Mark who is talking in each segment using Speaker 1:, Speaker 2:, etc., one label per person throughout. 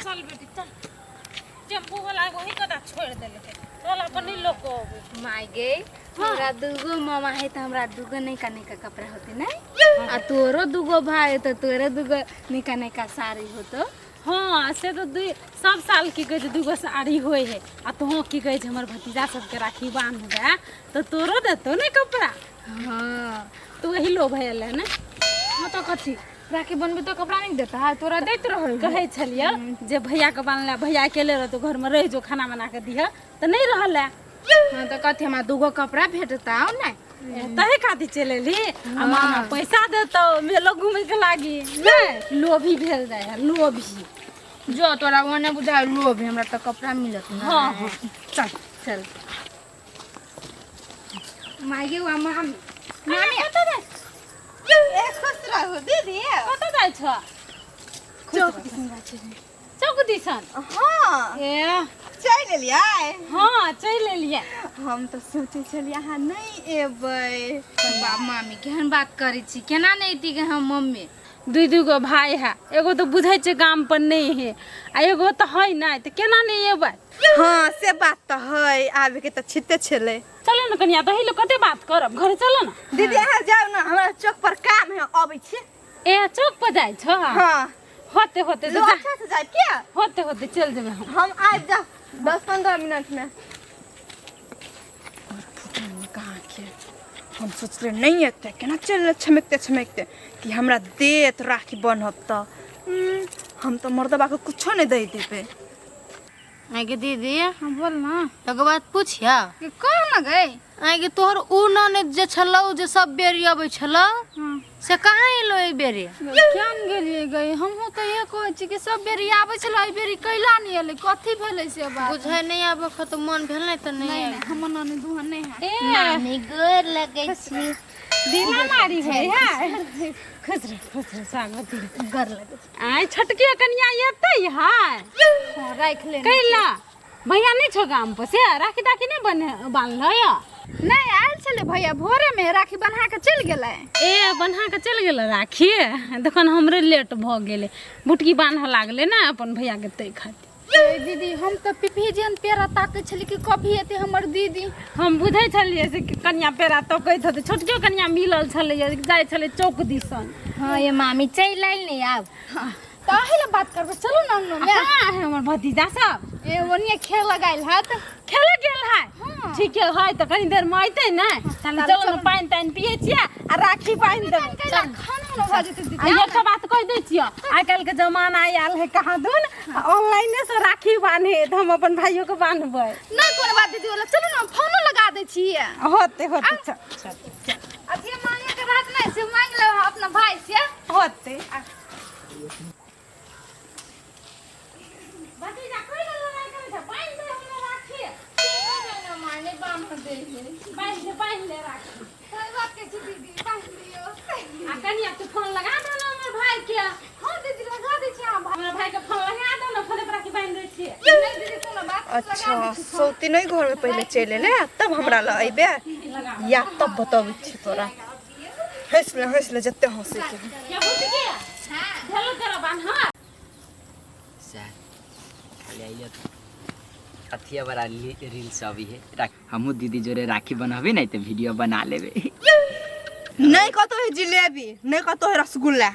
Speaker 1: चल बेटी चल टेम्पू वाला वही कदा छोड़ देलकै चल अपन नहीं लोग को अबै
Speaker 2: माय गे तोरा दूगो मामा है त हमरा दूगो नैका नैका कपड़ा होते नै आ तोरो दूगो भाई है त तोरो दूगो नैका नैका साड़ी होतो।
Speaker 1: हाँ से तो दुई सब साल की कहै छै दूगो साड़ी होइ है आ तोहूँ की कहै छै हमर भतीजा सबके राखी बान्हबै तऽ तोरो देतौ ने कपड़ा।
Speaker 2: हाँ
Speaker 1: तो वही लोभ एलै ने।
Speaker 3: हाँ तो कथी राखी बनबे तो कपड़ा नहीं देता है तोरा दैत रहे।
Speaker 1: कहै छलियै जे भैयाके बान्हला भैया अकेले रहतौ घरमे रहि जो खाना बना कऽ दिहऽ तऽ नहि रहलै।
Speaker 2: हाँ तो कथी हमरा दूगो कपड़ा भेटता ने
Speaker 1: तहे खातिर चलि एलही आ मामा पैसा देतौ मेलो घूमे के लागी नहि लोभी भेल जाइ है लोभी।
Speaker 3: जो तोरा ओने बुझाय लोभ है, हमरा तो कपड़ा मिलत ना।
Speaker 1: हाँ हाँ चल
Speaker 2: चल माय गे वा मामी
Speaker 1: मामी कतऽ जाइ
Speaker 4: ए खुश रहू दीदी।
Speaker 1: कतऽ जाइ छ?
Speaker 4: चौक दिसन जाइ छी।
Speaker 1: चौक दिसन?
Speaker 4: हाँ
Speaker 1: ए
Speaker 4: चलि एलियै?
Speaker 1: हाँ चलि एलियै।
Speaker 4: हम तऽ सोचै छलियै अहाँ नहि एबै।
Speaker 2: बाप मामी केहन बात करै छी, केना नहि एती गे हम मम्मी?
Speaker 1: दुई दुई गो भाई है, एगो तऽ बुझै छै गाम पर नहि है आ एगो तऽ है नहि, तऽ केना नहि एबै?
Speaker 4: हाँ से बात तऽ है, आबे के तऽ छिते छलै।
Speaker 1: चलो ने कनिया, दही लोग कते बात करब, घरे चलो ना।
Speaker 4: दीदी अहाँ जाउ ना, हमरा चौक पर काम है, अबै छी।
Speaker 1: ए चौक पर जाइ छ?
Speaker 4: हाँ
Speaker 1: होते होते
Speaker 4: लो, अच्छा से जाए क्या?
Speaker 1: होते होते चल जेबै हम।
Speaker 4: हम आबि जाउ 10-15 मिनट में। कहाँ के हम सोचले नहीं एतै, केना चलि छमकते छमकते कि हमरा देत राखी बन्हब तऽ। हम तऽ मर्दबा के कुछो नहीं दै देबै।
Speaker 3: आगे दीदी।
Speaker 2: हाँ बोल ना।
Speaker 3: एगो बात पूछिया?
Speaker 2: कि कह ना गई।
Speaker 3: आगे तोहर उ ननद जे छलौ जे सब बेरी अबै छलौ से कहाँ एलो एहि बेरी?
Speaker 2: केहन गेलियै गई? हमहूँ तऽ इहे कहै छी कि सब बेरी आबै छलै, एहि बेरी कैला नहि एलै, कथी भेलै से बात
Speaker 3: बुझै नहि आबै ख तऽ मन भेल नहि तऽ नहि।
Speaker 2: नहीं हमर ननद दुहन नहीं है।
Speaker 1: ए
Speaker 3: मामी गोर लगै छी।
Speaker 1: दिला मारी है है। खुश रह खुश रह स्वागत रह।
Speaker 2: गोर लगै छी।
Speaker 1: आय छोटकी कनिया एतै है।
Speaker 2: हाँ, राखि लेने।
Speaker 1: कैला भैया नहीं छो गाम पर से राखी ताखी नहीं बने बान्हल या?
Speaker 2: नहीं आयल छलै भैया भोरे में राखी बन्हा के चलि गेलै।
Speaker 1: ए बन्हा के चलि गेलै राखी, तखन हमरे लेट भऽ गेलै, बुटकी बान्हऽ लागलै ने अपन भैया के तै खातिर।
Speaker 2: ए दीदी हम तऽ पिपही जेहन पेड़ा ताकै छली कि कभी एतै हमर दीदी।
Speaker 1: हम बुझै छलियै से कि कनिया पेड़ा तकैत हेतै, छोटकियो कनिया मिलल छलै जाइ छलै चौक दिसन।
Speaker 3: हाँ ये मामी चलि आयल ने आब।
Speaker 2: तऽ अही लए बात करबै, चलू ने अंगनो में।
Speaker 1: कहाँ है हमर भतीजा सब?
Speaker 2: ए ओनिये खेल लगायल हत।
Speaker 1: खेले गेल है?
Speaker 2: हाँ।
Speaker 1: ठीक है, है तऽ कनी देर में अयतै ने, ताले चलो ने पानि तानि पियै छियै आ राखी बान्हि देबै।
Speaker 2: कैला खाना उना भऽ जेतै दीदी।
Speaker 1: आ एकटा बात कहि दै छियै, आइ काल्हि के जमाना आयल है कहाँ दुन, ऑनलाइने से राखी बान्हे तऽ हम अपन भाइयो के बान्हबै।
Speaker 2: नहि कोनो बात दीदी, ओला चलू ने हम फोनो लगा दै छियै।
Speaker 1: होते होते चल चल चल।
Speaker 2: आ जे मांगे के रहत ने से मांगि लेब अपना भाई से।
Speaker 1: होते। भतीजा कोइ लड़ाई करै छै? बान्हि दे हमरा राखी।
Speaker 2: माने बान्ह दे है।
Speaker 1: बान्हि दे, बान्हि ले राखी।
Speaker 2: कोई बात के छी दीदी, बान्हि दियौ।
Speaker 1: आ कनिया तू फोन लगा दे ने हमर भाई के।
Speaker 2: हाँ दीदी लगा दै छी अहाँ भाई।
Speaker 1: हमर भाई के फोन लगा दे ने, फोने पर राखी बान्हि दै छियै।
Speaker 2: नहीं दीदी कोनो बात लगा
Speaker 4: अच्छा
Speaker 2: दै छी फोन।
Speaker 4: सौती नहीं घर में पहले चलि एलै तब हमरा लग अयबे या तब बतबै छी तोरा। हँसि ले हँसि ले जते हँसै के।
Speaker 1: या बुझ के भेलो तेरा बान्ह।
Speaker 5: सर खाली आइए अथिया बड़ा रील्स अभी है। हमहूँ दीदी जोरे राखी बनबे नहीं तो वीडियो बना लेबे।
Speaker 4: नहीं कतो है जिलेबी, नहीं कतो है रसगुल्ला।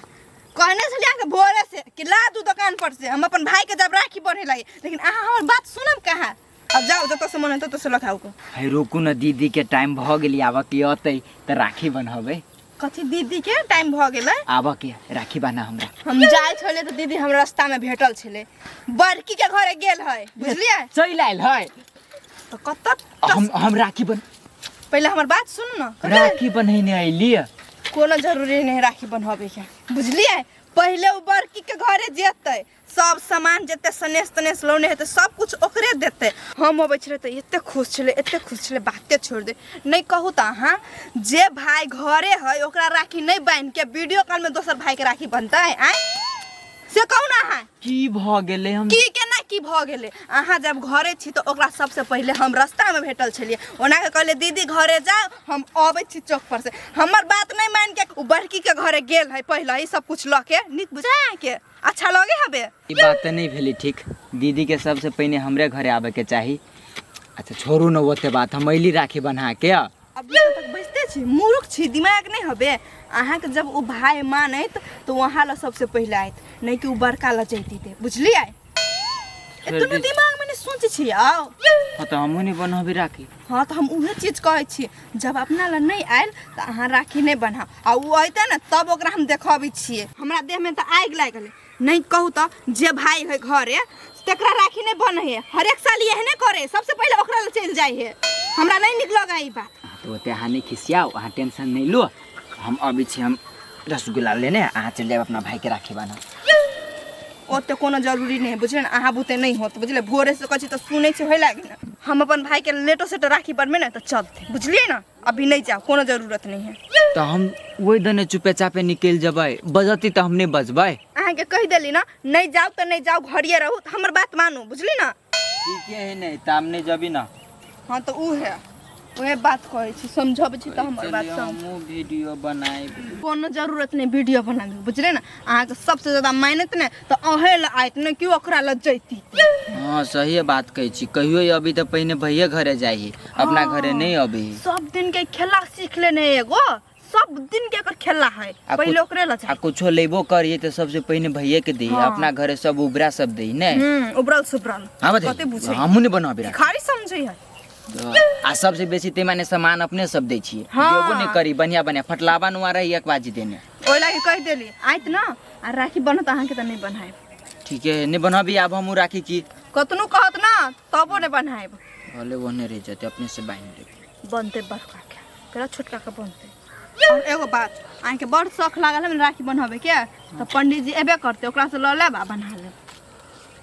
Speaker 4: कहने छलियै अहाँके भोरे से कि ला दू दुकान पर से, हम अपन भाई के जब राखी बन्हे लागे, लेकिन अहाँ हमर बात सुनब कहाँ? अब जाउ जतऽ से मन हेतै ततऽ से लऽ के आउ।
Speaker 5: है रुकू न दीदी के टाइम भऽ गेली, आबऽ के अतै तऽ राखी बन्हबै।
Speaker 4: कथी दीदी के टाइम भऽ गेलै?
Speaker 5: आबऽ के राखी बन्हा हमरा।
Speaker 4: हम जाइ छलियै तऽ दीदी हमरा रास्ता में भेटल छलै, बड़की के घरे गेल है, बुझलियै?
Speaker 5: चलि आयल है।
Speaker 4: तऽ कतऽ?
Speaker 5: हम राखी बन
Speaker 4: पहिले हमर बात सुनू न।
Speaker 5: राखी बन्हेने अयली।
Speaker 4: कोनो जरूरी नहीं राखी बन्हबै के, बुझलियै? पहिले उ बड़की के घरे जेतै, सब सामान जते सनेस तनेस लौने हेतै सब कुछ ओकरे देतै। हम अबै छलै तऽ एते खुश छलै, एते खुश छलै, बाते छोड़ि दे। नहीं कहू तऽ अहाँ जे भाई घरे है ओकरा राखी नहीं बान्हि के वीडियो कॉल में दोसर भाई के राखी बन्हतै? आँय से कहू ना अहाँ।
Speaker 5: की भऽ गेलै? हम
Speaker 4: की केना की भऽ गेलै? अहाँ जब घरे छी तऽ ओकरा सबसे पहिले हम रास्तामे भेटल छलियै, ओना के कहलियै दीदी घरे जाउ, हम अबै छी चौक पर से। हमर बात नहीं मान के उ बड़की के घरे गेल है पहिले ही सब कुछ लऽ के। नीक बुझाय अहाँके? अच्छा लगे हबे।
Speaker 5: ई बात तऽ नहि भेलै ठीक। दीदीके सबसँ पहिने हमरे घरे आबैके चाही। अच्छा छोड़ू ने ओते बात, हम अयली राखी बन्हा के।
Speaker 4: अभी तक बजते छी, मूर्ख छी, दिमाग नहीं हबे अहाँके। जब ओ भाई मानैत तो वहाँ ला सबसे पहिले आयत, नहीं कि उ बड़का ला जैती ते, बुझलियै? एतनो दिमाग में नहीं सोचै छी आओ।
Speaker 5: हाँ तऽ हमहूँ नहि बन्हबी राखी।
Speaker 4: हाँ तऽ हम उहे चीज कहै छी, जब अपना ला नहीं आयल तऽ अहाँ राखी नहीं बन्हाउ, आ उ अयतै ने तब ओकरा हम देखबै छियै। हमरा देहमे तऽ आगि लागि गेलै। नहीं कहू तऽ जे भाई है घरे तकरा राखी नहीं बन्है है, हरेक साल एहने करे, सबसे पहिले ओकरा ला चलि जाइ है। हमरा नहीं नीक लगै है ई बात।
Speaker 5: तऽ ओते अहाँ नहि खिसियाउ, अहाँ टेंशन नहि लू। हम अबै छी, हम रसगुल्ला लेने, अहाँ चलि जायब अपना भाईके राखी बान्हब।
Speaker 4: ओते कोनो जरूरी नहीं है, बुझलियै ने? अहाँ बुते नहीं होत, बुझलियै? भोरे से कहै छी तऽ सुनै छी होय लागे ने। हम अपन भाई के लेटो सेटो राखी बनबे ने तऽ चलते, बुझलियै ने? अभी नहीं जाओ, कोनो जरूरत नहीं है।
Speaker 5: तऽ हम ओहि दने चुपे चापे निकलि जेबै, बजती तऽ हम नहि बजबै।
Speaker 4: अहाँके कहि देली ने, नहीं जाओ तऽ नहीं जाओ, घरिये रहू, तऽ हमर बात मानू, बुझली ने?
Speaker 5: ठीके है, नहि तऽ हम नहि जबी ना।
Speaker 4: हाँ तऽ उ है, उहे बात कहै छी, समझबै छी तऽ हमर बात समझ।
Speaker 5: हमहूँ वीडियो बनायब।
Speaker 4: कोनो जरूरत नहीं वीडियो बनाबे, बुझलियै ने? अहाँके सबसे ज्यादा मानत ने तऽ अहें लए आयत, ने कि ओकरा लए जैती।
Speaker 5: हाँ सही बात कहै छी। कहियो अभी तऽ पहिने भैये घरे जाइ, अपना घरे नहि अभी।
Speaker 4: सब दिन के खेला सीख लेने एगो, सब दिन के एकर खेला है,
Speaker 5: आ
Speaker 4: पहिले ओकरे लए
Speaker 5: आ
Speaker 4: जाइ।
Speaker 5: कुछो लेबो करिए तऽ सबसे पहिने भैये के दी, अपना घरे सब उबरा सब दी ने।
Speaker 4: उबरल सुबरल।
Speaker 5: हाँ
Speaker 4: कते बुझै
Speaker 5: हमहूँ नहि बनाबी राखी।
Speaker 4: खाली समझै है।
Speaker 5: आ सबसे बेसी ते माने सामान अपने सब दै छियै।
Speaker 4: हाँ।
Speaker 5: देबो नहि करी, बढ़िया बढ़िया फटलावा नुआ रही एक बाजी देने।
Speaker 4: ओहि लागी कहि देली आयत न, आ राखी बनत अहाँके तऽ नहि बनायब।
Speaker 5: ठीके है, नहि बनाबी आब हमहूँ राखी की।
Speaker 4: कतनो कहत ना तबो नहि बनायब।
Speaker 5: भले ओहने रहि जेतै, अपने से बान्हि लेबै।
Speaker 4: बनतै बड़का के, केना छोटका के बनतै? और एगो बात, अहाँके बड़ शौख लागल है राखी बनाबे के, तऽ पंडीजी एबे करतै, ओकरा से लऽ लेब आ बना लेब।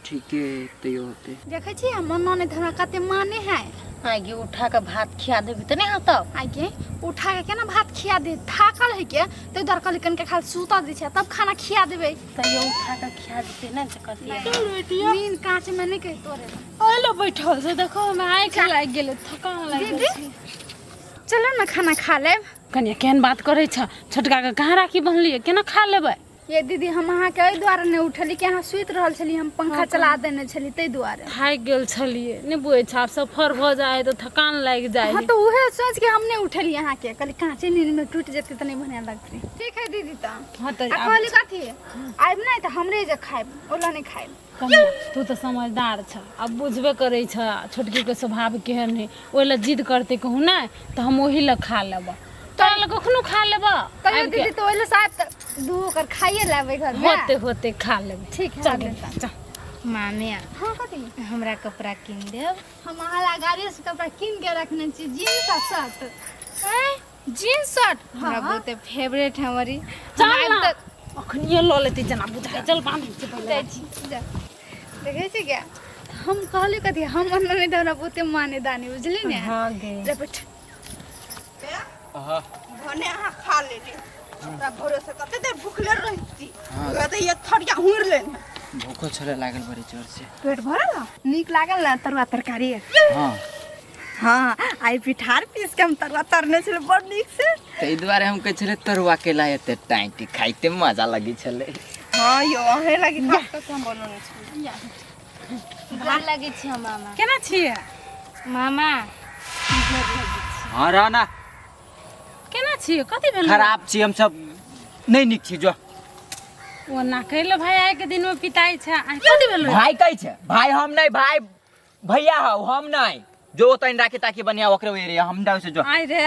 Speaker 5: ठीके है, तैयो होतै।
Speaker 2: देखै छी हमर ननद हमरा कते माने है।
Speaker 3: आगे उठा के भात खिया देबी तऽ नहि होतौ?
Speaker 2: आगे उठा के केना भात खिया दे, थाकल है के ताहि दुआरे कहली कनिका खाली सुता दै छै तब खाना खिया देबै।
Speaker 1: तैयो उठा के खिया देतै ने तऽ कथी?
Speaker 2: नींद काँच में नहि कहि तोरे।
Speaker 1: ओहि बैठल छै, देखो हमरा आँखि लागि गेलै, थकान लागि गेल
Speaker 2: दीदी।
Speaker 1: छै।
Speaker 2: चलो ने खाना खा लेब।
Speaker 1: कनिया केहन बात करै छ, छोटका के कहाँ राखी बन्हलियै, केना खा लेबै?
Speaker 2: ये दीदी, हम अहाँके एहि दुआरे नहि उठली कि अहाँ सुति रहल छली, हम पंखा चला देने छली ताहि दुआरे।
Speaker 1: थाकि गेल छलियै, नहि बुझै छ, आब सफर भऽ जाइ है तऽ थकान लागि जाइ
Speaker 2: हाँ
Speaker 1: है।
Speaker 2: तऽ उहे सोच के हम नहि उठली अहाँके, कहली काँचे नींद में टूटि जेतै तऽ नहि बढ़िआँ लगतै। ठीक है दीदी तऽ।
Speaker 1: हाँ तऽ
Speaker 2: आ कहली कथी, आबि नहि तऽ हमरे जे खायब, ओला नहि खायब।
Speaker 1: कनिया तू तऽ समझदार छ, आब बुझबे करै छ छोटकीके स्वभाव केहन है। ओहि लए जिद करतै कहूँ नहि तऽ हम ओही लए खा लेबऽ, तोरा लए कखनो खा लेबऽ।
Speaker 2: कहियो
Speaker 1: आबिके।
Speaker 2: दीदी तऽ ओहि लए से आबि तऽ दू ओकर खाइए लेबै घरमे।
Speaker 1: होते होते खा लेबै।
Speaker 2: ठीक है,
Speaker 1: चल
Speaker 2: आबे।
Speaker 1: चल।
Speaker 3: मामे।
Speaker 2: हाँ कथी?
Speaker 3: हमरा कपड़ा कीन देब।
Speaker 2: हम अहाँ ला गाड़ी से कपड़ा कीन के रखने छी, जीन्स आ शर्ट। जीन्स शर्ट
Speaker 3: हमरा बहुते फेवरेट है हमारी।
Speaker 1: चल ना, अखनिये लऽ लेतै जेना बुझाइ। चल बान्है छी पहिले।
Speaker 2: जाइ छी, जा। देखै छी क्या हम कहली कथी, हम नहि तऽ हमरा बहुते माने दानी, बुझली ने?
Speaker 1: हाँ गे।
Speaker 2: ले बैठ।
Speaker 4: भने अहाँ खा लेली, ओकरा भरोसे कते देर भूखले रहिती। कहते एक थरिया हुर लेने।
Speaker 5: भूखो छलै लागल बड़ी जोर से।
Speaker 4: पेट भरल न? नीक लागल ने तरुआ तरकारी?
Speaker 5: हाँ।
Speaker 4: हाँ, आइ पिठार पीस के हम तरुआ तरने छलै बड़ नीक से।
Speaker 5: ताहि दुआरे हम कहै छलै तरुआ केला एते टाइटी खाइते मजा लगै छलै।
Speaker 4: हाँ यौ, अहें लागी खास कऽ के हम बनौने छलियै।
Speaker 3: गोर लगै छी हम मामा।
Speaker 1: केना छियै?
Speaker 3: मामा।
Speaker 5: हाँ रह ना।
Speaker 1: केना छियै, कथी भेल?
Speaker 5: खराब छी हम सब, नहि नीक छी जो।
Speaker 1: ओना कहले भाई आइ के दिन में पिताई छै, आइ कथी भेल?
Speaker 5: भाई कहै छै भाई, हम नहि भाई, भैया हौ हम नहि। जो ओतऽ राखी ताकि बनिया ओकरे ओहि रे, हम जाउ से जो।
Speaker 1: आइ रे,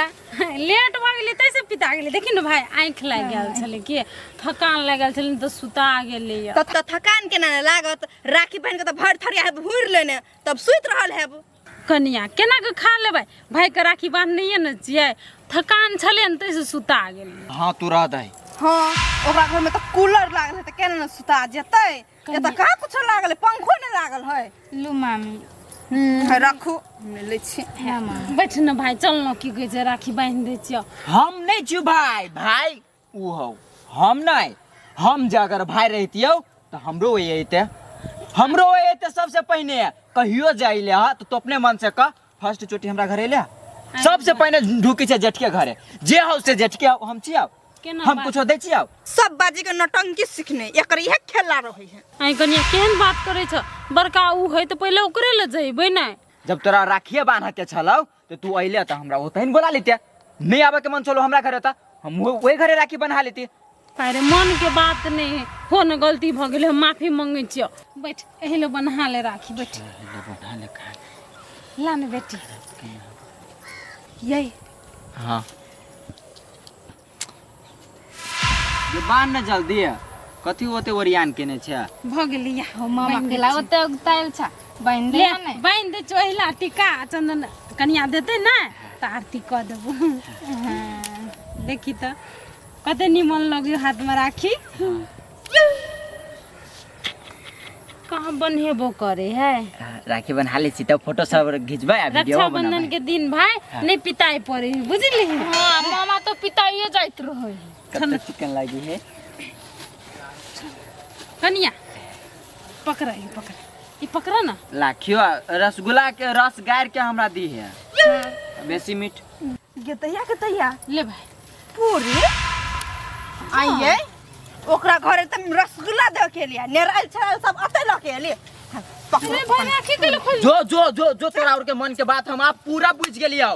Speaker 1: लेट भऽ गेलै तैसे पिता गेलै। देखी ने भाई, आँखि लागि गेल छलै कि थकान लागि गेल छलै तऽ सुता गेलै।
Speaker 4: तऽ थकान केना ने लागत, राखी बहिन के तऽ भरि थरिया हेब हुर लेने, तब सुति रहल हेब।
Speaker 1: कनिया केना कऽ खा लेबै, भाईके राखी बान्हनैये ने छियै, थकान छलै ने तैसे सुता गेलै।
Speaker 5: हाँ तू रह दही।
Speaker 4: हाँ, ओकरा घर में तऽ कूलर लागल है तऽ केना ने सुता जेतै? एतऽ कहाँ कुछो लागल है, पंखो नहि लागल है।
Speaker 3: लू मामी।
Speaker 4: है रखू, हम लै छी।
Speaker 3: हाँ मामी।
Speaker 1: बैठ ने भाई, चल ने, की कहै छै, राखी बान्हि दै छियौ।
Speaker 5: हम नहि छी भाई, भाई उ हौ, हम नहि। हम जे अगर भाई रहितियौ तऽ हमरो ओहि अयतै, हमरो ओहि अयतै सबसे पहिने। कहियो जाय ले हा तऽ तू अपने मन से कह, फर्स्ट चोटी हमरा घरे ले। सबसे पहिने ढुकी छै जेठके घरे, जे हौ से जेठके हौ, हम छियौ।
Speaker 1: केना
Speaker 5: हम
Speaker 1: बात?
Speaker 5: कुछो दै छियौ।
Speaker 4: सब बाजी के नौटंकी सीखने एकर इहे खेला रहै है।
Speaker 1: आइ कनिया केहन बात करै छ, बड़का ऊ है तऽ पहिले ओकरे लए जइबै ने।
Speaker 5: जब तोरा राखिए बान्ह के छलौ तो तू अइले तऽ हमरा ओतहि बोला लेते, नहीं आबे के मन छलो हमरा घरे तऽ हम ओहि घरे राखी बन्हा लेती।
Speaker 1: अरे मन के बात नहीं है, हो न गलती भऽ गेलै, हम माफी मंगै छियौ। बैठ, एहि लए बन्हा ले राखी, बैठ ला ने बेटी।
Speaker 4: यही
Speaker 5: हाँ ये बान्ह न जल्दी है, कथी ओते ओरियान केने छै?
Speaker 1: भऽ गेलै या।
Speaker 2: हो मामा केला ओते उगतायल छ, बान्हि
Speaker 1: ले
Speaker 2: दे ने।
Speaker 1: बान्हि दै छियौ एहिला टीका चंदन कनिया देतै ने तऽ आरती कऽ देबो। देखी तऽ कते निमन लगै हाथमे राखी। कहाँ बन्हेबो करे है?
Speaker 5: राखी बन्हा लै छी तब फोटो सब घिचबै आ वीडियो
Speaker 1: रक्षाबंधन
Speaker 5: बनाबै।
Speaker 1: के दिन भाई नहीं पिताई पड़े है, बुझली?
Speaker 2: हाँ मामा तो पिताइए जाइत रहे।
Speaker 5: कते चिकन लागी है।
Speaker 1: कनिया पकड़ा, ई पकड़ा, ई पकड़ा ना।
Speaker 5: लाखियो रसगुल्ला के रस गार के हमरा दी है बेसी मीठ।
Speaker 4: गेतैया के तैया
Speaker 1: ले भाई
Speaker 4: पूरी आइए ओकरा घरे त रसगुल्ला दे के लिए नेराइल छराइल सब अते ल के लिए। पकड़ो।
Speaker 1: भाई राखी के खोल।
Speaker 5: जो जो जो जो तोरा और के मन के बात हम आप पूरा बुझ गेलियौ।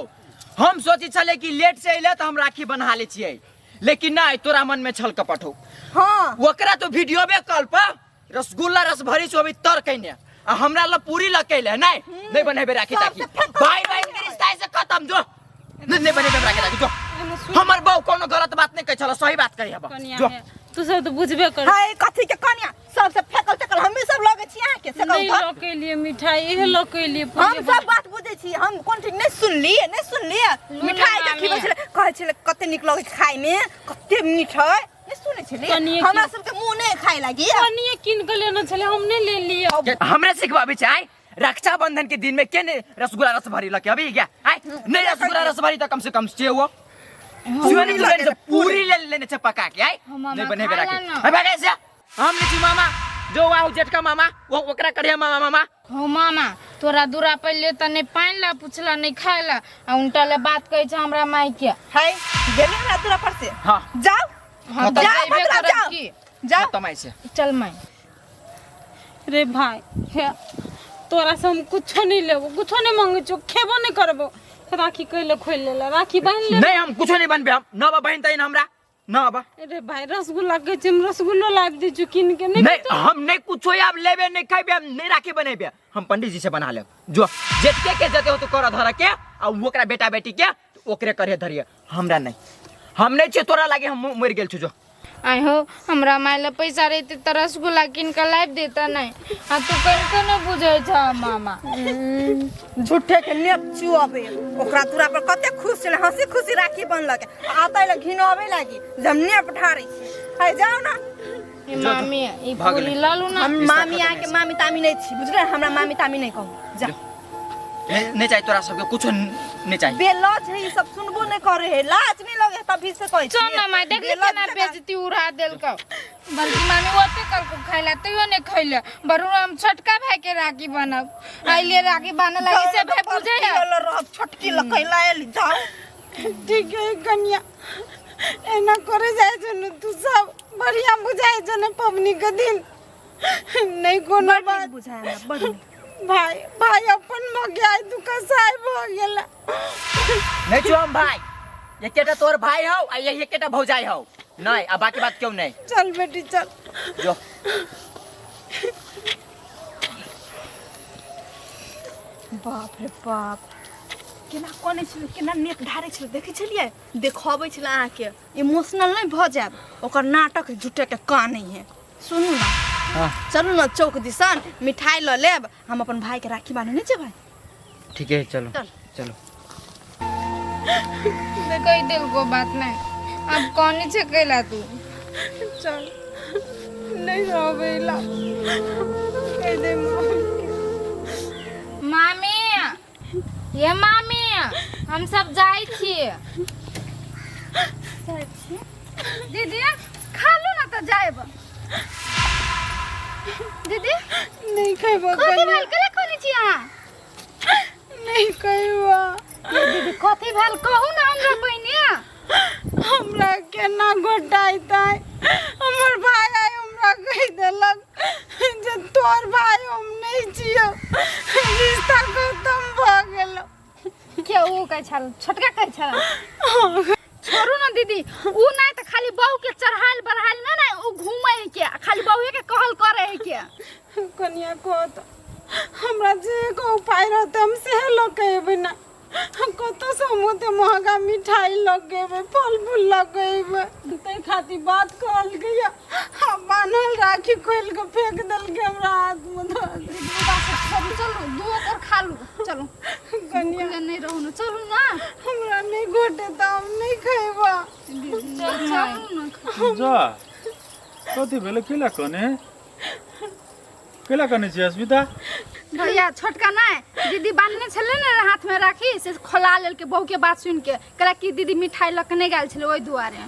Speaker 5: हम सोची छले कि लेट से अइले त हम राखी बन्हा ले छियै, लेकिन नहीं तोरा मन में छल कपट हो।
Speaker 4: हां
Speaker 5: ओकरा तो वीडियो बे कॉल पर रसगुल्ला रस भरी छो अभी तर कइने आ हमरा ल पूरी ल कैले नहीं नहीं बनेबे राखी ताकी भाई भाई के रिश्ता से खत्म। जो नहीं नहीं बनेबे राखी ताकी, जो हमर बहू कोनो गलत बात नहीं कहै छल, सही बात कही हब।
Speaker 1: कनिया
Speaker 5: जो
Speaker 1: हे, तू सब तो बुझबे कर।
Speaker 4: हाय कथी के कनिया सबसे फेकल तेकल हमही सब लगे छी अहाँ के से
Speaker 1: नहीं
Speaker 4: कहू
Speaker 1: लऽ के लिए मिठाई इहे लऽ के लिए
Speaker 4: हम सब बात बुझै छी, हम कोन ठीक नहीं सुनलिए नहीं सुनलिए। मिठाई के खिबै छलै कहै छलै कते नीक लगै छै खाय में, कते मीठ है, नहीं सुनै छलिए?
Speaker 1: कनिये
Speaker 4: हमरा सबके मुंह नहीं खाय लागी।
Speaker 1: कनिये कीन के लेने छलै, हम नहीं ले लिए।
Speaker 5: हमरे सिखबाबै छै आइ रक्षाबंधन के दिन में के ने रसगुल्ला रस भरी लके अभी गया आइ नहीं रसगुल्ला रस भरी त कम से कम सेव सेव नहीं लेने पूरी ले लेने छै पका के आइ
Speaker 2: मामा
Speaker 5: नहीं बनेबे
Speaker 2: खा
Speaker 5: राखी।
Speaker 2: ला ना।
Speaker 5: अरे भागे से हम नहीं छी मामा, जो आउ जेठका मामा वो ओकरा करिया मामा मामा।
Speaker 2: हो मामा तोरा दूरा पहिले त नहीं पानि ला पुछला नहीं खाय ला आ उनटा ले बात कहै छै हमरा माई के।
Speaker 4: हाय गेली हमरा दूरा पर से।
Speaker 5: हां
Speaker 4: जाओ
Speaker 2: हम तऽ
Speaker 4: जाओ
Speaker 2: जइबे
Speaker 4: भद्रा,
Speaker 2: करब
Speaker 4: जाओ
Speaker 2: की।
Speaker 4: जाओ
Speaker 5: खत्म ऐसे।
Speaker 2: चल माई।
Speaker 1: रे भाई हे तोरा से हम कुछो नहीं लेबो, कुछो नहीं मांगे छो, खेबो नहीं करबो। राखी कैले खोल लेला, राखी बान्हि ले।
Speaker 5: नहीं हम कुछो नहीं बनबे, हम न बा बहिन तहिन हमरा न बा।
Speaker 1: अरे भाई रसगुल्ला कहै छै, हम रसगुल्लो लाबि दै छियौ कीन के। नहीं
Speaker 5: नहीं हम नहीं कुछो आब लेबे नहीं खैबे, हम नहीं राखी बनेबे, हम पंडित जी से बना लेब। जो जेतके के जते हो तो कर धर के आ ओकरा बेटा बेटी के ओकरे करे धरिए, हमरा नहीं, हम नहीं छियै तोरा लागे हम मरि गेल छु। जो
Speaker 2: आइ हो हमरा माय ले पैसा रहते त रसगुल्ला कीन के लाबि देता नहीं, आ तू कनिको नहीं बुझै छ मामा।
Speaker 4: झूठे के नेप चुअबे ओकरा तोरा पर कते खुश छलै, हंसी खुशी राखी बनलक आ अतै ले घिनाबे लागी जब नेप ढारै छी। हाय जाओ ना
Speaker 2: ई मामी ई
Speaker 5: भऽ गेलै।
Speaker 2: पूरी लऽ लू ना।
Speaker 4: हम मामी आके मामी तामी नहीं छी बुझले, हमरा मामी तामी नहीं कहू जा।
Speaker 5: नहीं चाहिए तोरा सबके कुछो नहीं चाहिए।
Speaker 4: बेलज है ई सब सुनबो नहीं करे है, लाज नहीं लगे तभी से कहै छी।
Speaker 2: चल ना माय देखली
Speaker 4: बेलज
Speaker 2: केना
Speaker 4: जकाँ।
Speaker 2: बेइज्जती उड़ा देलकौ। बल्कि मामी ओते कलको खैला तैयो नहीं खैले, बरू हम छोटका भाई के राखी बनब आइले राखी बान्ह लागी से भाई बुझै है।
Speaker 4: रहब छोटकी लकैला एली जाओ।
Speaker 1: ठीक है कनिया एना करे जाय छौ ने तू सब बढ़िया बुझाय छौ ने पबनी के दिन नहीं कोनो बात
Speaker 4: बुझाय हमरा बड़ नीक।
Speaker 1: भाई भाई अपन भऽ गया तू कसाई भऽ गेला।
Speaker 5: नहीं छौ हम भाई, एकेटा तोर भाई हौ आ यही एकेटा भौजाई हौ नहीं, आ बाकी बात क्यों नहीं।
Speaker 1: चल बेटी चल।
Speaker 5: जो
Speaker 4: बाप रे बाप केना कनै छलै, केना नेप ढारै छलै, देखै छलियै? देखबै छलै अहाँके इमोशनल नहीं भऽ जायब, ओकर नाटक झूठे के कानै है। सुनू ना
Speaker 5: हाँ।
Speaker 4: चलू ना चौक दिसन मिठाई लऽ लेब, हम अपन भाई के राखी बान्हे नहीं जेबै?
Speaker 5: ठीक है चलो
Speaker 4: चल।
Speaker 5: चलो।
Speaker 2: कहि देलको बात नहीं, अब कौन छै कैला तू।
Speaker 1: चल नहीं रहबै ला कहि दे मामी।
Speaker 2: मामी ये मामी हम सब जाइ छियै।
Speaker 3: दीदी खा लू ना त जाएब। दीदी
Speaker 1: नहीं खैबो
Speaker 3: कथी भेल, केला कहने छी अहाँ?
Speaker 1: नहीं खैबो।
Speaker 3: दीदी कथी भेल कहू ना हमरा बहिनी।
Speaker 1: हमरा केना गोटाइतै? हमर भाय आइ हमरा कहि देलक जे तोहर भाय हम नहि छियौ, रिश्ता खतम भऽ गेलौ।
Speaker 2: के ऊ कहै छल? छोटका कहै छल? छोड़ू ने दीदी, ऊ नहीं तो खाली बहू के चढ़ाइल बढ़ाइल में ना ऊ घूमे है के, खाली बहुए के कहल करे है के।
Speaker 1: कनिया कह तऽ हमरा जे एगो उपाय रहतै हम सेहे लऽ के अयबै ने। कतऽसँ हम ओते महगा मिठाई लऽ के अयबै, फल फूल लऽ के अयबै? ताहि खातिर बात कहलकै आ बान्हल राखी खोलि कऽ फेंक देलकै हमरा हाथमे धऽ देलकै।
Speaker 2: छोड़ू, चलू दू ओकर खा लू, चलू।
Speaker 1: कनिया
Speaker 2: भूखले नहीं रहू ना, चलू ना।
Speaker 1: हमरा नहि घोटे तऽ हम नहि खयबा।
Speaker 2: चलू ना।
Speaker 6: जा, कथी भेलै? केला कने केला कने छी अस्मिता?
Speaker 2: भैया छोटका नहीं दीदी बांधने छलै ने हाथ में राखी, से खोला लेलकै बहू के बात सुन के, कहला कि दीदी मिठाई लऽ के नहीं गेल छलै ओहि दुआरे।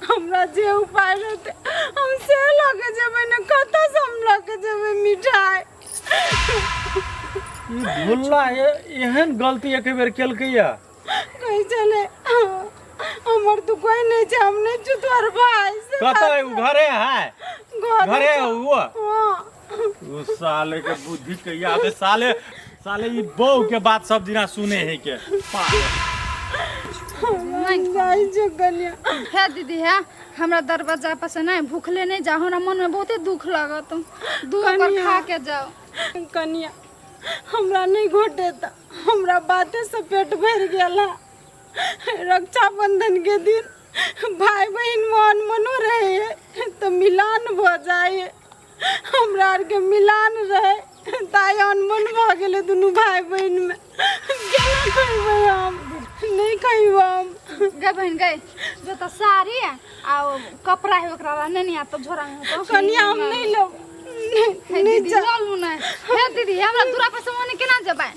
Speaker 1: हमरा जे उपाय रहतै हम से लऽ के जेबै ने, कतऽसँ हम लऽ के जेबै मिठाई?
Speaker 6: ई भुल्ला एहन गलती एक बेर केलकै या
Speaker 1: कहै छलै हमर तऽ कोइ नहि छै, हम नहि छी तोहर भाय। से
Speaker 6: कतऽ है उ? घरे है? घरे है उ?
Speaker 1: हाँ।
Speaker 6: उ साले के बुद्धि के याद है, साले साले ई बहू के बात सब दिना सुने है के पागल।
Speaker 1: हम जाइ छियौ कनिया।
Speaker 2: हे दीदी, हे हमरा दरवाजा पर से नहीं भूखले नहीं जाओ, हमरा मन में बहुते दुख लागत, दू ओकर
Speaker 1: कनिया।
Speaker 2: खा के जाओ।
Speaker 1: कनिया हमरा नहीं घोटे तऽ हमरा बाते से पेट भरि गेल है। रक्षाबंधन के दिन भाई बहिन में अनमनो रहे है तऽ मिलान भऽ जाइ है। हमरा आरके मिलान रहे तऽ आइ अनमन भऽ गेलै दुनू भाई बहिन में। केना खैबै हम? नहीं खैबै हम।
Speaker 2: गए बहन गए, जो तो साड़ी आ कपड़ा है ओकरा नहीं नहीं तो झोरा में होतो।
Speaker 1: कनिया हम नहीं लेब।
Speaker 2: हे
Speaker 1: नहीं
Speaker 2: दीदी
Speaker 1: जा।
Speaker 2: लऽ लू ने। हे दीदी, हमरा दूरा पर से मने केना जेबै?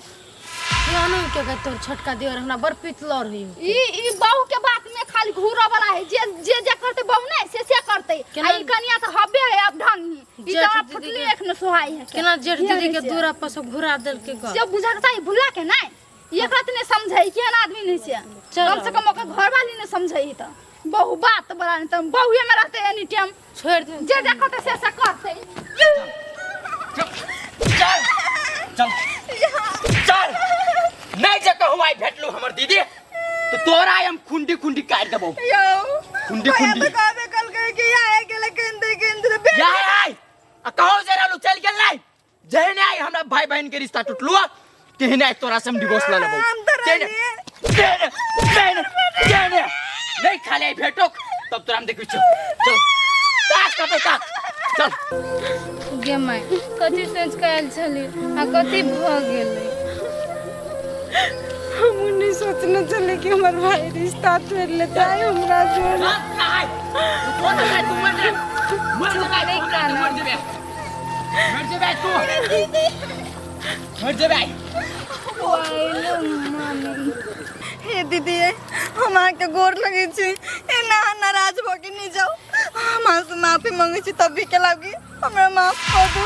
Speaker 3: जानो के गए तोर छोटका देवर हमरा बड़ पितलर है।
Speaker 2: ई ई बहू के बात में खाली घूरा वाला है, जे जे जे करते बहू ने से से करते।
Speaker 3: केना-
Speaker 2: आ ई कनिया तो हबे है अब ढंग ही, ई
Speaker 3: जेठ
Speaker 2: तो
Speaker 3: दीदी
Speaker 2: फुटली
Speaker 3: के-
Speaker 2: एक न सोहाई है।
Speaker 3: केना जेठ
Speaker 2: किया
Speaker 3: दीदी के
Speaker 2: नहि छै?
Speaker 3: दूरा पर से घुरा देलकै ग।
Speaker 2: से बुझा के चाही भुला के नहीं, एकरा त नहीं समझै केहन आदमी नहीं छै।
Speaker 3: चलो।
Speaker 2: कम से कम ओकर घरवाली नहीं समझै त बहु बात बड़ा नहीं त बहुए में रहते एनी टाइम।
Speaker 3: छोड़ दे।
Speaker 2: जे जे करते से से करते।
Speaker 5: चल चल चल, नहीं जे कहू आई भेटलू हमर दीदी तो तोरा आइ हम खुंडी खुंडी काटि देबौ।
Speaker 4: यौ
Speaker 5: खुंडी
Speaker 4: भैया
Speaker 5: खुंडी।
Speaker 4: तऽ कहबे कलकै कि आए गेलै केंद्र केंद्र बे।
Speaker 5: या आइ आ कहू जे रहलू चलि गेल नहीं, जेहने आई हमरा भाई बहन के रिश्ता टूटलू तेहने आई तोरा से हम डिवोर्स ल लेबौ।
Speaker 4: हम तऽ
Speaker 5: तेहने
Speaker 4: रहलियै।
Speaker 5: तेहने तेहने तेहने नहीं खाली आई भेटो तब तोरा हम देखै छियौ। चल ताक कतौ ताक चल।
Speaker 2: गे माय, कथी सोच के आयल छली आ कथी भऽ गेलै?
Speaker 1: हम नहीं सोचने चले कि हमर भाई रिश्ता तोड़ लेते आइ हमरा जोड़।
Speaker 5: कोन है तू? मर जा मर जेबै तू, मर जेबै मर जेबै तू, मर जेबै।
Speaker 4: हे दीदी, हम अहाँके गोर लगै छी, एना अहाँ नाराज भऽ के नहि जाउ। हम अहाँसँ माफी मांगै छी, तब भी के लागी हमरा माफ कऽ दू।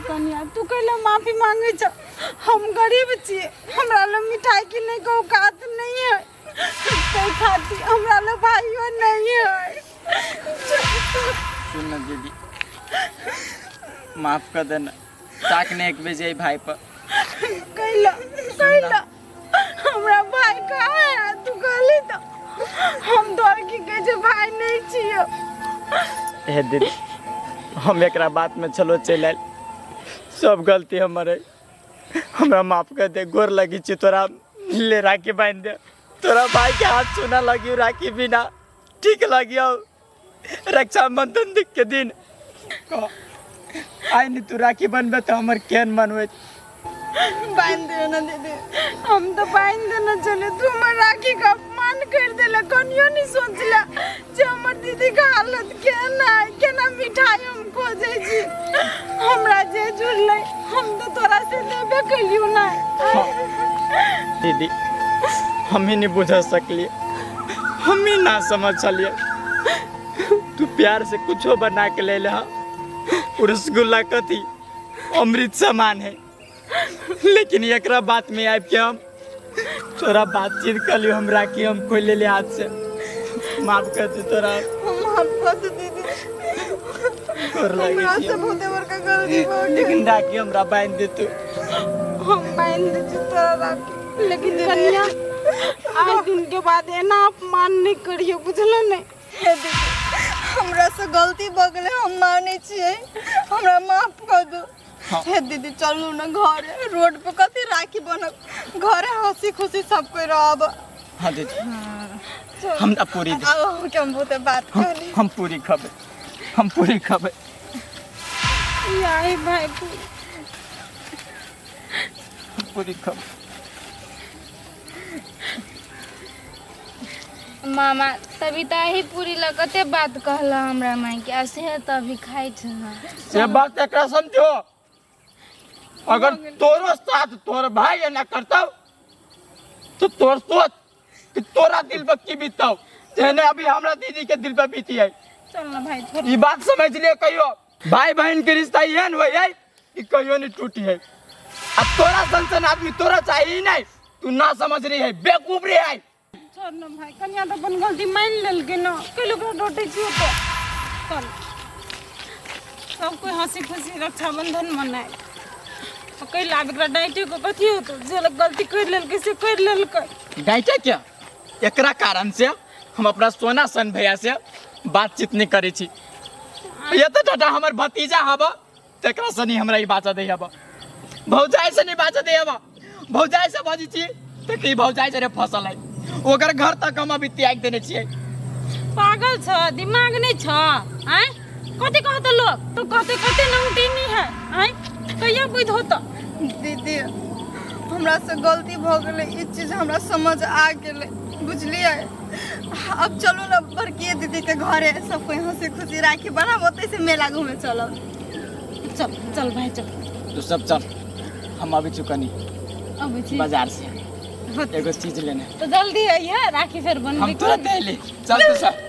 Speaker 1: कनिया तू कैला माफी मांगे छ? हम गरीब छियै, हमरा लग मिठाई किनै के औकात नहीं है, ताहि खातिर हमरा लग भाइयो नहीं है।
Speaker 5: सुन न दीदी, माफ कर देना, ताक ने एक बजे भाई पर।
Speaker 1: कैला कैला हमरा भाई कहाँ है? तू कहली तो हम तोहर की कहै छै भाई नहीं छियौ।
Speaker 5: हे दीदी, हम एकरा बात में चलो चलि आयल, सब गलती हमर है, हमरा माफ कर दे। गोर लगी छी तोरा, ले राखी बांधि दे। तोरा भाई के हाथ सुना लगी राखी बिना, ठीक लगियो रक्षाबंधन के दिन कह आइ नहीं तू राखी बनबे तो हमर केहन मन होइत।
Speaker 4: बांधि दियौ ने दीदी।
Speaker 1: हम तो बांधि देने छलियै, तू हमर राखी के अपमान कर देले। कनियो नहीं सोचले जे हमर दीदी के हालत केहन है, केना मिठाई हम खोजै छी। हमरा जे जुड़लै हम तो तोरा से देबे कलियो ना।
Speaker 5: दीदी हम ही नहीं बुझ सकलिए, हम ही ना समझ छलिए। तू प्यार से कुछो बना के ले ले, रसगुल्ला कथी अमृत समान है, लेकिन एकरा बात में आबि के हम तोरा बातचीत कलियो, हम राखी हम खोलि लेलियै हाथ से। माफ कर दे तोरा।
Speaker 4: हम माफ कर दे दीदी।
Speaker 5: गोर लागै
Speaker 4: हमरा
Speaker 5: छियौ।
Speaker 4: से बहुते बड़का गलती भऽ गेल।
Speaker 5: लेकिन राखी हमरा बांधि दे तू।
Speaker 1: हम बांधि दै छियौ तोरा राखी, लेकिन कनिया आइ दिन के बाद एना अपमान नहि करियौ, बुझलो नहि?
Speaker 4: हे दीदी, हमरा से गलती भऽ गेलै, हम मानै छियै, हमरा माफ कऽ दू। हे दीदी, चलू ने घरे, रोड पर कथी राखी बनब, घरे हंसी खुशी सब कोई रहब।
Speaker 5: हाँ दीदी, हमरा पूरी दे।
Speaker 4: आब अहाँके हम बहुते बात कहली।
Speaker 5: हम पूरी खबै, हम पूरी खबै।
Speaker 1: आई भाई पूरी।
Speaker 5: हम पूरी खबै।
Speaker 3: मामा तभी तऽ एही पूरी लऽ कते बात कहला हमरा माय के, आ से तऽ अभी खाइ छै ना।
Speaker 5: से बात एकरा समझो, अगर तोरो साथ तोर भाई एना करतौ तो तोर सोच कि तोरा दिल पर की बीतौ, जेहने अभी हमरा दीदी के दिल पर बीती है।
Speaker 1: चल ना भाई, छोड़।
Speaker 5: ई बात समझ लिए, कहियो भाई बहन के रिश्ता एहन होइ है कि कहियो नहीं टूटी है। अब तोरा सन सन आदमी तोरा चाहिए ही नहीं, तू ना समझ रही है, बेवकूफ रही है।
Speaker 1: छोड़ ना भाई, कनिया तऽ अपन गलती मानि लेलकै ना, कैले ओकरा डोटै छियै तऽ? चल, सब कोइ हंसी खुशी रक्षाबंधन मनाय। कैला आब एकरा डाँटे के कथी होतौ? जे गलती करि लेलकै से करि लेलकै।
Speaker 5: डाँटे क्या? एकरा कारण से हम अपना सोना सन भैया से बातचीत नहीं करै छी। एते टाटा हमर भतीजा हब, तेकरा से नहीं हमरा ई बात दै हब, भौजाई से नहीं बात दै हब। भौजाई से बजै छी तऽ की भौजाई से फसल है, ओकर घर तक हम अभी त्याग देने छियै।
Speaker 1: पागल छ, दिमाग नहीं छ? आँय, कथी कहतौ लोग? तू कहते कते नंगटी नहीं है। आँय, कहिया बुझ होतौ?
Speaker 4: दीदी, हमरा से गलती भऽ गेलै, ई चीज हमरा समझ आ गेलै, बुझलियै? अब चलू ने बड़की दीदी के घरे, सब कोई हंसी खुशी राखी बनाब, ओतै से मेला घूमे चलब।
Speaker 1: चल चल भाई, चल।
Speaker 5: तू सब चल, हम अबै छी कनी
Speaker 1: अबै छी
Speaker 5: बाजार से एगो चीज लेने।
Speaker 1: तो जल्दी अइहे, राखी फेर बनबे।
Speaker 5: हम तुरंत अयली, चल तू सब।